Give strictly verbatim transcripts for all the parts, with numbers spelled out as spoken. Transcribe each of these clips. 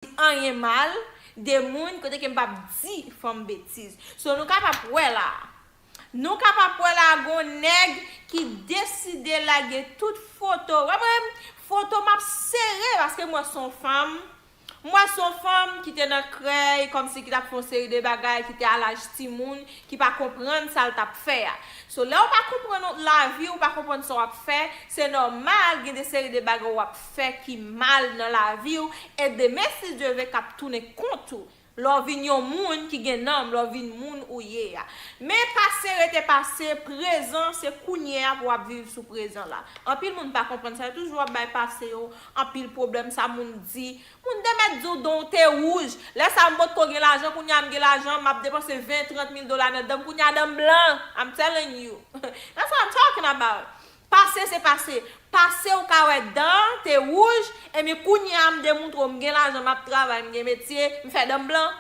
anyen mal de moun kote ke m p ap di fanm betiz. So, nou kapab wè la. Nou kapab wè la, gon nèg ki deside lage tout foto. Wè mwen, foto m ap sere paske m wè se yon fanm. M wè se yon fanm ki te nan krèy, kòmsi ki t ap fè yon seri de bagay, ki te a laj timoun, ki pa konprann sa l t ap fè a. So, lè w pa konprann lavi, ou pa konprann sa w ap fè, se nòmal gen de seri de bagay w ap fè ki mal nan lavi w. E demen, si Dye vle, k ap tounen kont ou. Lè w vin yon moun ki gen nanm, lè w vin moun ou ye a. Men pase rete pase, prezan se kounye a pou w ap viv sou prezan la. Anpil moun pa konprann sa, yo toujou ap bay pase yo anpil pwoblèm, sa moun di. Moun te mèt di w dan w te wouj. Lè sa a m potko gen lajan, kounye a m gen lajan, m ap depanse ven, trant mil dola nan dan m, kounye a dan m blan. I'm telling you. That's what I'm talking about. Pase se pase. Pase ou ka wè dan te wouj, ebyen kounye a m demontre w m gen lajan, m ap travay, m gen metye, m fè dan m blan.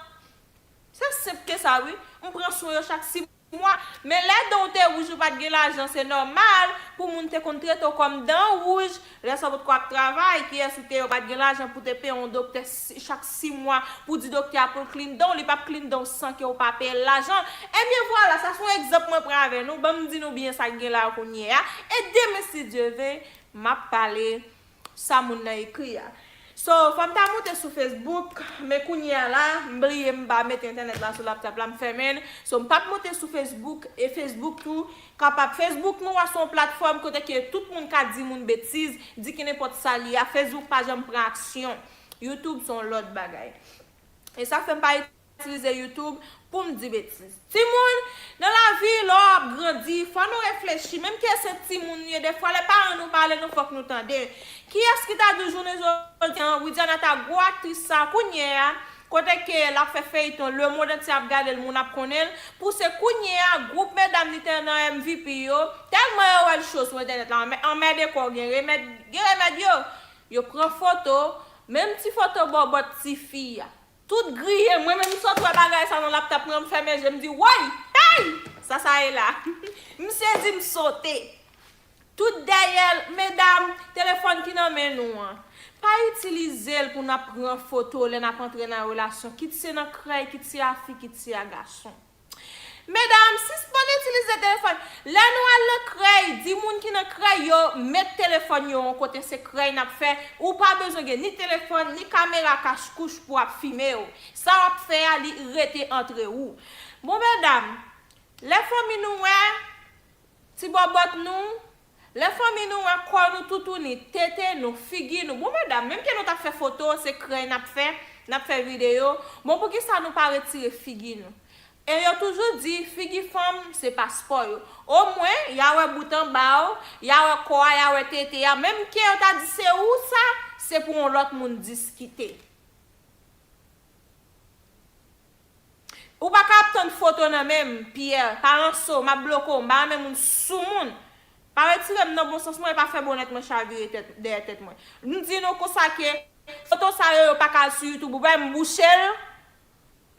Se senp ke sa wi. M pran swen yo chak sis mwa. Men lè dan w te wouj, ou pa t gen lajan, se nòmal pou moun te konn trete w kòm dan wouj. Lè sa w potko ap travay, kiyès ou te ye, ou pa t gen lajan pou te peye yon doktè si- chak sis mwa pou di doktè a pou l clean dan w, li p ap clean dan w san ke w pa peye l lajan. Ebyen vwala, sa se yon egzanp mwen pran avè nou, ban m di nou byen sa k gen la kounye a. E demen, si Dye vle, m ap pale sa moun nan ekri a. So, fò m ta monte sou Facebook, men kounye a la, m bliye m pa mete entènèt la sou laptop la, m fèmen l. So, m p ap monte sou Facebook, e Facebook tou kapab. Facebook nou a se yon platfòm kote ke tout moun ka di moun betiz, di ki nenpòt sa li a. Facebook pa janm pran aksyon. YouTube se yon lòt bagay. E sa fè m pa itilize YouTube pou m di betiz. Timoun, nan lavi, lè w ap grandi, fò nou reflechi. Menm ke se timoun nou ye, defwa lè paran nou pale nou, fòk nou tande. Kiyès ki ta di w jounen jodi a, Widiana ta gwo aktris sa kounye a, kote ke l ap fè feyton, lemonn antye ap gade l, moun ap konnen l, pou se kounye a, gwoup medam li te nan M V P yo, tèlman yo wè l cho sou entènèt la, anmè- anmède kò w, gen remèd, gen remèd yo. Yo pran foto, menm ti foto bòbòt tifi a. Tout griye, mwen menm m sot wè bagay sa nan laptop mwen, m fèmen je m, m di, woy, hey! Sa sa ye la? M sezi, m sote. Tout dèyè l, medam, telefòn ki nan men nou an, pa itilize l pou n ap pran foto lè n ap antre nan relasyon, kit se nan krèy, kit se a fi, kit se a gason. Medam, sispann itilize telefòn. Lè nou al nan krèy, di moun ki nan krèy yo met telefòn yo yon kote, se krèy n ap fè. Ou pa bezwen gen ni telefòn, ni kamera kach kouch pou ap fime w. Sa w ap fè a, li rete antre ou. Bon, medam, lè fanmi nou wè, ti bòbòt nou, lè fanmi nou wè kò nou toutouni, tete nou, figi nou. Bon, medam, menm ke nou t ap fè foto, se krèy n ap fè, n ap fè videyo. Bon, poukisa nou pa retire figi nou? E yo toujou di, figi fanm se paspò yo. Omwen, y a wè bout anba w, y a wè kò a, y a wè tete a. Menm ke yo ta di se ou sa, se pou yon lòt moun diskite. Ou pa ka ap tann foto nan men m, Pierre, pa ranse w, m ap bloke w, m pa renmen moun sou moun. Pa retire m nan bon sans mwen, e pa fè bonèt mwen chavire tèt, dèyè tèt mwen. M di nou konsa ke foto sa yo, yo pa ka al sou YouTube, ou wè m bouche l,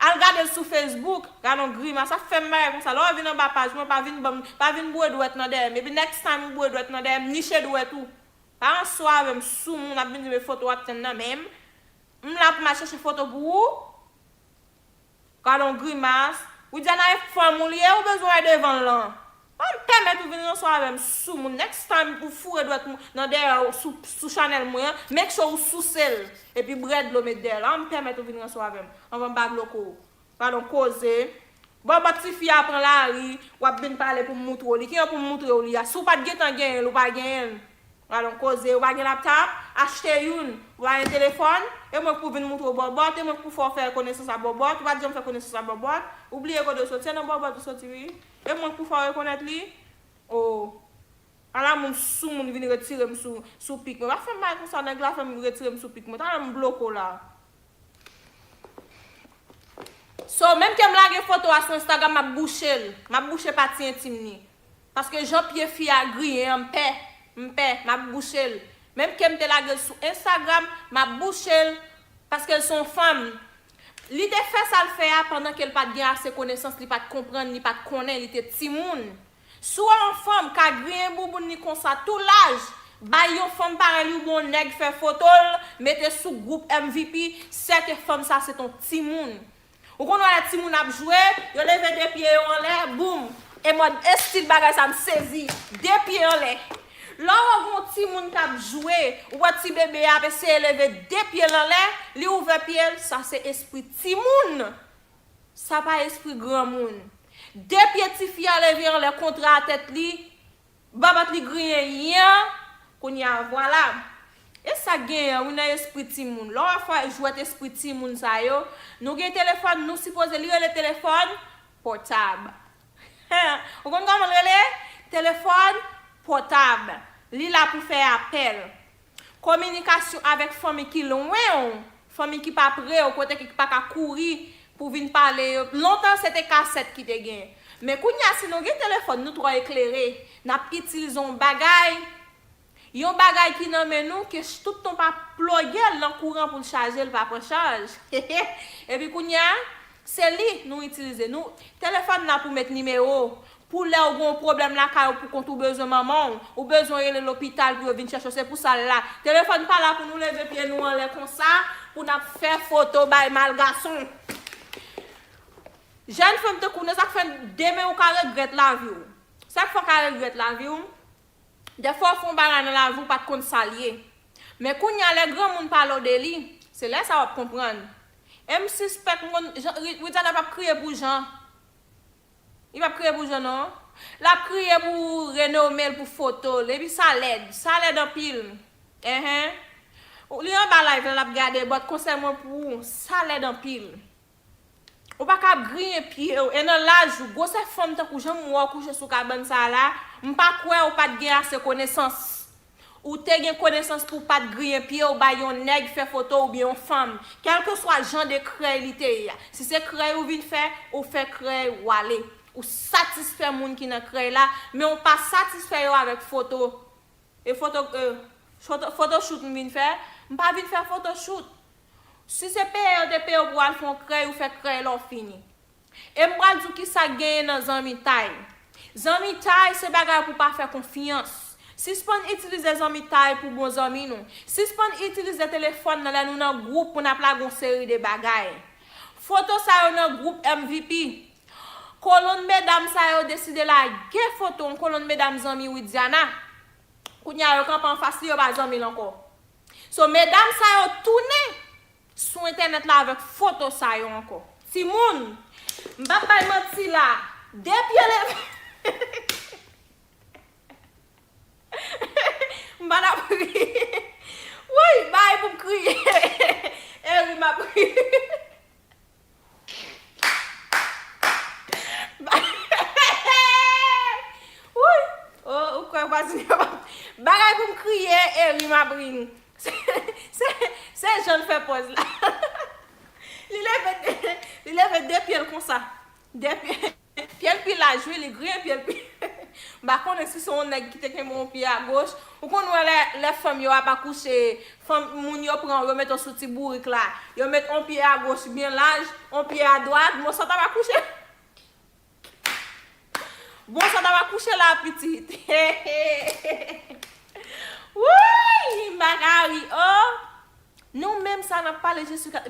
al gade l sou Facebook, gade yon grimas, ap fè m bagay konsa. Lè w vin anba paj mwen, pa vin ban m, pa vin boure dwèt nan dèyè m. Epi next time ou boure dwèt nan dèyè m, niche dwèt ou. Pa ranse w avè m sou moun, ap vin di men foto w ap tann nan men m. M la pou m al chèche foto pou ou. Gade yon grimas. Widiana e fanm ou li ye, ou bezwen wè devan l lan. Pa m pèmèt ou vin ranse w avè m sou moun. Next time ou foure dwèt ou nan dèyè w sou, sou chanèl mwen an, make sure ou souse l. Epi bwè dlo met dèyè l. Pa m pèmèt ou vin ranse w avè m. Anvan m pa bloke w. Gade yon koze. Bòbòt tifi a pran lari, w ap vin pale pou m moutre w li. Kijan pou m moutre w li a? Si w pa t gentan genyen l, ou pa genyen l. Gade yon koze, ou pa gen laptop? Achte youn. Ou pa gen telefòn? E mwen k pou vin moutre w bòbòt, e mwen k pou fè w fè konesans a bòbòt, ou pa t janm fè konesans a bòbòt, ou bliye kote w soti, se nan bòbòt ou soti wi. E mwen k pou fè w rekonèt li? O. Ala moun sou moun vin retire m sou, sou pik mwen. Pa fè m bagay konsa, nèg la fè m retire m sou pik mwen. Talè m bloke w la. So, menm ke m lage foto a sou Instagram, m ap bouche l. M ap bouche pati entim li. Paske jan pye fi a griyen an, m pè. M pè, m ap bouche l. Menm ke m te lage l sou Instagram, m ap bouche l. Paske l se yon fanm. Li te fè sa l fè a pandan ke l pa t gen ase konesans, li pa t konprann, li pa t konnen, li te timoun. Si w wè yon fanm ka griyen bouboun li konsa tou laj, Bay yon fanm parèy li oubyen yon nèg fè foto l, mete sou gwoup M V P, sè ke fanm sa se t on timoun. Ou konn wè lè timoun ap jwe, yo leve de pye yo anlè, boum. E mòd estil bagay sa m sezi, de pye anlè. Lè w wè gon timoun k ap jwe, ou wè ti bebe a ap eseye leve de pye l anlè, li ouvè pye l, sa se espri timoun. Sa pa espri granmoun. De pye tifi a leve anlè kontra tèt li, babòt li griyen, yan, kounye a, vwala. E sa k genyen an, wi, nan espri timoun. Lè w ap fè jwèt espri timoun sa yo, nou gen telefòn, nou sipoze, li rele telefòn pòtab. Ou konn kòman l rele? Telefòn pòtab. Li la pou fè apèl. Kominikasyon avèk fanmi ki lwen w, fanmi ki pa pre w, kote ki pa ka kouri pou vin pale yo. Lontan, se te kasèt ki te gen. Men kounye a, si nou gen telefòn, nou twò eklere, n ap itilize yon bagay, yon bagay ki nan men nou, ke ch-, tout tan w pa ploge l nan kouran pou l chaje, l pa pran chaj. Epi kounye a, se li nou itilize. Nou, telefòn la pou met nimewo, pou lè w gen yon pwoblèm lakay ou, pou kont ou bezwen manman w, ou bezwen rele lopital pou yo vin chèche w, se pou sa l la. Telefòn pa la pou nou leve pye nou anlè konsa, pou n ap fè foto bay mal gason. Jèn fanm tankou nou, sa k fè demen ou ka regrèt lavi w. Sa k fè w ka regrèt lavi w? Dèfwa w fè yon bagay nan lavi w pa t konn sa l ye. Men kounye a lè granmoun pale w de li, se lè sa w ap konprann. E m sispèk m konn, Jan, Ri-, Widiana p ap kriye pou Jan. Li p ap kriye pou Jan non. L ap kriye pou renome l, pou foto l. Epi sa lèd. Sa lèd anpil. Enhen. Ou, li anba live la, l ap gade, but konsèy mwen pou ou, sa lèd anpil. Ou pa ka ap griyen pye w. E nan laj ou, gwosè fanm tankou jan m wè w kouche sou kabann sa a la, m pa kwè ou pa t gen ase konesans. Ou te gen konesans pou w pa t griyen pye w bay yon nèg fè foto oubyen yon fanm. Kèlkeswa jan de krèy li te ye a. Si se krèy ou vin fè, ou fè krèy w ale. Ou satisfè moun ki nan krèy la, men ou pa satisfè yo avèk foto. E foto, e, foto, photoshoot m vin fè, m pa vin fè photoshoot. Si se peye yo te peye w pou w al fè yon krèy, ou fè krèy la w fini. E m pral di w kisa k genyen nan zanmitay. Zanmitay se bagay pou w pa fè konfyans. Sispann itilize zanmitay pou bon zanmi nou. Sispann itilize telefòn nan lè nou nan gwoup pou n ap lage yon seri de bagay. Foto sa yo nan gwoup M V P. Kolonn medam sa yo deside lage foto yon kolonn medam zanmi Widiana. Kounye a yo kanpe anfas li, yo pa zanmi l ankò. So, medam sa yo tounen sou entènèt la avèk foto sa yo ankò. Timoun, m p ap bay manti la. De pye leve. M pa t ap ri. Woy, bay pou m kriye. E ri m ap ri. Woy! Oh, ou kwè vwazin yo p ap, bagay pou m kriye e ri m ap ri. Se, se, se jan l fè pòz la. Li leve, li leve de pye l konsa. De pye, pye l pi laj, wi, li griyen pye l pi. M pa konnen si se yon nèg ki te kenbe yon pye a goch. Ou konn wè lè, lè fanm yo ap akouche, fanm, moun yo pran, yo mete w sou ti bourik la. Yo met yon pye a goch byen laj, yon pye a dwat, bon, sa t ap akouche. Bon, sa t ap akouche la, pitit. Wouyy, m pa ka ri, oh. Nou menm sa n ap pale Jezi Kris.